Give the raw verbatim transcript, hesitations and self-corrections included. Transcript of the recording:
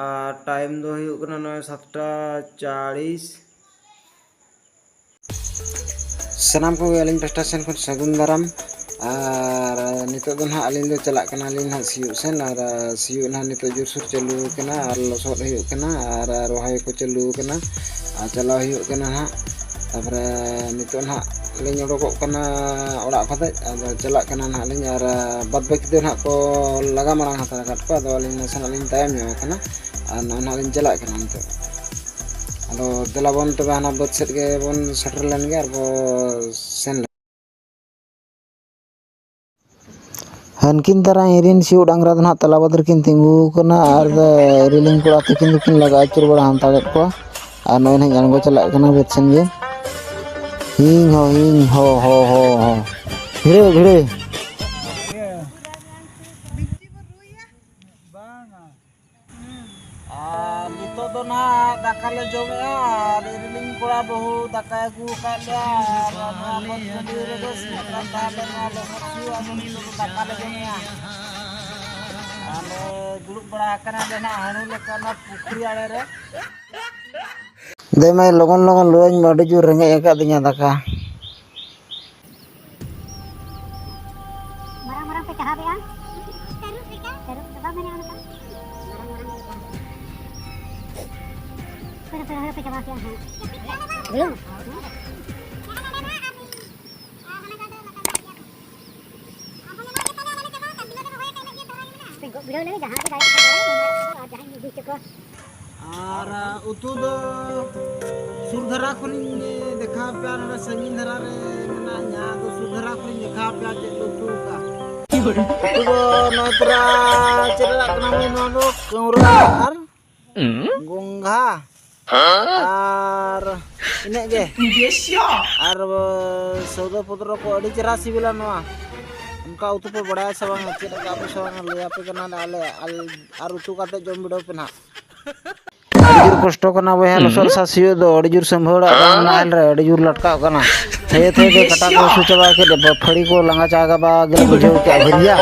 ᱟᱨ time ᱫᱚ ᱦᱩᱭᱩᱜ ᱠᱟᱱᱟ ᱱᱚᱜᱼᱚᱭ ᱥᱟᱛᱴᱟ ᱪᱟᱲᱤᱥ᱾ ᱥᱟᱱᱟᱢ ᱠᱚᱜᱮ ᱟᱹᱞᱤᱧ ᱯᱟᱥᱴᱟ ᱥᱮᱱ ᱠᱷᱚᱱ ᱥᱟᱹᱜᱩᱱ ᱫᱟᱨᱟᱢ᱾ ᱟᱨ ᱱᱤᱛᱚᱜ ᱫᱚ ᱱᱟᱦᱟᱜ ᱟᱹᱞᱤᱧ ᱫᱚ ᱪᱟᱞᱟᱜ ᱠᱟᱱᱟᱞᱤᱧ ᱱᱟᱦᱟᱜ ᱥᱤᱭᱳᱜ ᱥᱮᱱ, ᱟᱨ ᱥᱤᱭᱳᱜ ᱱᱟᱦᱟᱜ ᱱᱤᱛᱚᱜ ᱡᱳᱨᱥᱳᱨ ᱪᱟᱹᱞᱩ ᱟᱠᱟᱱᱟ, ᱟᱨ ᱞᱚᱥᱚᱫ ᱦᱩᱭᱩᱜ ᱠᱟᱱᱟ, ᱟᱨ ᱨᱚᱦᱚᱭ ᱠᱚ ᱪᱟᱹᱞᱩ ᱟᱠᱟᱱᱟ, ᱟᱨ ᱪᱟᱞᱟᱣ ᱦᱩᱭᱩᱜ ᱠᱟᱱᱟ ᱱᱟᱦᱟᱜ᱾ ᱛᱟᱯᱚᱨᱮ ᱱᱤᱛᱚᱜ ᱱᱟᱦᱟᱜ ᱞᱤᱧ ᱚᱰᱚᱠᱚᱜ ᱠᱟᱱᱟ ᱚᱲᱟᱜ ᱠᱷᱚᱱ, ᱟᱫᱚ ᱪᱟᱞᱟᱜ ᱠᱟᱱᱟ ᱱᱟᱦᱟᱜ ᱞᱤᱧ, ᱟᱨ ᱵᱟᱫᱽ ᱵᱟᱹᱠᱤ ᱫᱚ ᱱᱟᱦᱟᱜ ᱠᱚ ᱞᱟᱜᱟ ᱢᱟᱲᱟᱝ ᱦᱟᱛᱟᱲ ᱟᱠᱟᱫ ᱠᱚᱣᱟ, ᱟᱫᱚ ᱟᱹᱞᱤᱧ ᱱᱟᱥᱮᱱᱟᱜ ᱞᱤᱧ ᱛᱟᱭᱚᱢ ᱧᱚᱜ ᱟᱠᱟᱱᱟ, ᱟᱨ ᱱᱚᱜᱼᱚᱭ ᱱᱟᱦᱟᱜ ᱞᱤᱧ ᱪᱟᱞᱟᱜ ᱠᱟᱱᱟ ᱱᱤᱛᱚᱜ᱾ ᱟᱫᱚ ᱫᱮᱞᱟ ᱵᱚᱱ ᱛᱚᱵᱮ ᱦᱟᱱᱟ ᱵᱟᱹᱫᱽ ᱥᱮᱫ ᱜᱮᱵᱚᱱ ᱥᱮᱴᱮᱨ ᱞᱮᱱ ᱜᱮ ᱟᱨ ᱵᱚ ᱥᱮᱱ ᱞᱮᱱ᱾ ᱦᱟᱹᱱᱠᱤᱱ ᱛᱟᱨᱟ ᱤᱧ ᱨᱮᱱ ᱥᱤᱭᱳᱜ ᱰᱟᱝᱨᱟ ᱫᱚ ᱱᱟᱦᱟᱜ ᱛᱟᱞᱟ ᱵᱟᱹᱫᱽ ᱨᱮᱠᱤᱱ ᱛᱤᱸᱜᱩ ᱟᱠᱟᱱᱟ, ᱟᱨ ᱨᱮᱞᱤᱝ ᱠᱚᱲᱟ ᱛᱟᱹᱠᱤᱱ ᱫᱚᱠᱤᱱ ᱞᱟᱜᱟ ᱟᱹᱪᱩᱨ ᱵᱟᱲᱟ ᱦᱟᱛᱟᱲᱮᱫ ᱠᱚᱣᱟ᱾ ᱟᱨ ᱱᱚᱜᱼᱚᱭ ᱱᱟᱦᱟᱜ ᱟᱬᱜᱚ ᱪᱟᱞᱟᱜ ᱠᱟᱱᱟ ᱵᱟᱹᱫᱽ ᱥᱮᱱ ᱜᱮ᱾ ᱦᱤᱝ ᱦᱚ, ᱦᱤᱝ ᱦᱚ, ᱦᱚ, ᱦᱚ, ᱦᱚ᱾ ᱵᱷᱤᱲᱟᱹ, ᱵᱷᱤᱲᱟᱹ᱾ ᱟᱨ ᱱᱤᱛᱚᱜ ᱫᱚ ᱱᱟᱦᱟᱜ ᱫᱟᱠᱟ ᱞᱮ ᱡᱚᱢᱮᱜᱼᱟ, ᱟᱨ ᱤᱨᱤᱞᱤᱧ ᱠᱚᱲᱟ ᱵᱟᱹᱦᱩ ᱫᱟᱠᱟᱭ ᱟᱹᱜᱩ ᱟᱠᱟᱫ ᱞᱮᱭᱟ, ᱟᱨ ᱱᱚᱣᱟ ᱵᱟᱹᱫᱽ ᱴᱟᱺᱰᱤ ᱨᱮᱜᱮ ᱥᱮᱱᱚᱜ ᱠᱟᱱ ᱛᱟᱦᱮᱸ ᱞᱮᱱᱟ ᱞᱚᱥᱚᱫ ᱥᱤᱭᱳᱜ, ᱟᱫᱚ ᱱᱤᱛᱚᱜ ᱫᱚ ᱫᱟᱠᱟ ᱞᱮ ᱡᱚᱢᱮᱜᱼᱟ᱾ ᱟᱨ ᱞᱮ ᱫᱩᱲᱩᱵ ᱵᱟᱲᱟ ᱟᱠᱟᱱᱟ ᱞᱮ ᱱᱟᱦᱟᱜ ᱦᱟᱺᱰᱤ ᱞᱮᱠᱟ ᱚᱱᱟ ᱯᱩᱠᱷᱨᱤ ᱟᱲᱮ ᱨᱮ᱾ ᱫᱮ ᱢᱟᱹᱭ, ᱞᱚᱜᱚᱱ ᱞᱚᱜᱚᱱ ᱞᱩᱣᱟᱹᱧ ᱢᱮ, ᱟᱹᱰᱤ ᱡᱳᱨ ᱨᱮᱸᱜᱮᱡ ᱟᱠᱟᱫᱤᱧᱟ ᱫᱟᱠᱟ᱾ ᱢᱟᱨᱟᱝ ᱢᱟᱨᱟᱝ ᱯᱮ ᱪᱟᱦᱟᱵᱮᱜᱼᱟ᱾ ᱛᱟᱹᱨᱩᱵ ᱞᱮᱠᱟ᱾ ᱛᱟᱹᱨᱩᱵ ᱫᱚ ᱵᱟᱝ ᱢᱮᱱᱟᱜᱼᱟ ᱚᱱᱠᱟ᱾ ᱢᱟᱨᱟᱝ ᱢᱟᱨᱟᱝ ᱯᱮ ᱪᱟᱦᱟᱵᱮᱜᱼᱟ᱾ ᱯᱮ ᱨᱚᱦᱚᱭ ᱯᱮ ᱪᱟᱵᱟ ᱠᱮᱜᱼᱟ ᱦᱟᱸᱜ᱾ ᱵᱩᱞᱩᱝ? ᱜᱚᱜ ᱵᱷᱤᱲᱟᱹᱣ ᱞᱮᱱ ᱡᱟᱦᱟᱸ ᱜᱮ ᱫᱟᱲᱮᱭᱟᱜ ᱠᱷᱟᱱ ᱫᱟᱲᱮᱭᱟᱜ ᱢᱮ, ᱟᱨ ᱡᱟᱦᱟᱸᱭ ᱤᱫᱤ ᱦᱚᱪᱚ ᱠᱚᱣᱟ᱾ ᱟᱨ ᱩᱛᱩ ᱫᱚ ᱥᱩᱨ ᱫᱷᱟᱨᱟ ᱠᱷᱚᱱᱤᱧ ᱫᱮᱠᱷᱟᱣ ᱯᱮᱭᱟ, ᱱᱚᱰᱮ ᱥᱟᱺᱜᱤᱧ ᱫᱷᱟᱨᱟ ᱨᱮ ᱢᱮᱱᱟᱜᱼᱟ, ᱡᱟᱦᱟᱸ ᱫᱚ ᱥᱩᱨ ᱫᱷᱟᱨᱟ ᱠᱷᱚᱱᱤᱧ ᱫᱮᱠᱷᱟᱣ ᱯᱮᱭᱟ ᱪᱮᱫ ᱠᱚ ᱩᱛᱩ ᱟᱠᱟᱫᱼᱟ᱾ ᱩᱛᱩ ᱫᱚ ᱱᱚᱣᱟ ᱛᱚᱨᱟ ᱪᱮᱫ ᱨᱮᱱᱟᱜ ᱠᱟᱱᱟ, ᱱᱚᱣᱟ ᱫᱚ ᱠᱟᱹᱣᱨᱟ ᱟᱨ ᱜᱚᱝᱜᱷᱟ ᱟᱨ ᱤᱱᱟᱹᱜ ᱜᱮ᱾ ᱟᱨ ᱥᱚᱣᱫᱟ ᱯᱚᱛᱨᱚ ᱠᱚ ᱟᱹᱰᱤ ᱪᱮᱦᱨᱟ ᱥᱤᱵᱤᱞᱟ ᱱᱚᱣᱟ᱾ ᱚᱱᱠᱟ ᱩᱛᱩ ᱯᱮ ᱵᱟᱲᱟᱭᱟ ᱥᱮ ᱵᱟᱝᱟ? ᱪᱮᱫ ᱞᱮᱠᱟ ᱟᱯᱮ ᱥᱮ ᱵᱟᱝᱟ? ᱞᱟᱹᱭ ᱟᱯᱮ ᱠᱟᱱᱟᱞᱮ ᱟᱞᱮ, ᱟᱞ-, ᱟᱨ ᱩᱛᱩ ᱠᱟᱛᱮ ᱡᱚᱢ ᱵᱤᱰᱟᱹᱣ ᱯᱮ ᱱᱟᱦᱟᱜ᱾ ᱟᱹᱰᱤ ᱡᱳᱨ ᱠᱚᱥᱴᱚ ᱠᱟᱱᱟ ᱵᱚᱭᱦᱟ, ᱞᱚᱥᱚᱫ ᱦᱟᱥᱟ ᱥᱤᱭᱳᱜ ᱫᱚ ᱟᱹᱰᱤ ᱡᱳᱨ ᱥᱟᱹᱢᱵᱷᱟᱹᱲ ᱟᱨ ᱱᱟᱦᱮᱞ ᱨᱮ ᱟᱹᱰᱤ ᱡᱳᱨ ᱞᱟᱴᱠᱟᱜ ᱠᱟᱱᱟ᱾ ᱛᱷᱟᱹᱭᱟᱹ ᱛᱷᱟᱹᱭᱟᱹ ᱛᱮ ᱠᱟᱴᱟ ᱠᱚ ᱦᱟᱹᱥᱩ ᱪᱟᱵᱟ ᱠᱮᱫ, ᱯᱷᱟᱹᱲᱤ ᱠᱚ ᱞᱟᱸᱜᱟ ᱪᱟᱵᱟ ᱜᱮᱞᱮ ᱵᱩᱡᱷᱟᱹᱣ ᱠᱮᱫᱼᱟ ᱵᱷᱟᱹᱨᱤᱭᱟ᱾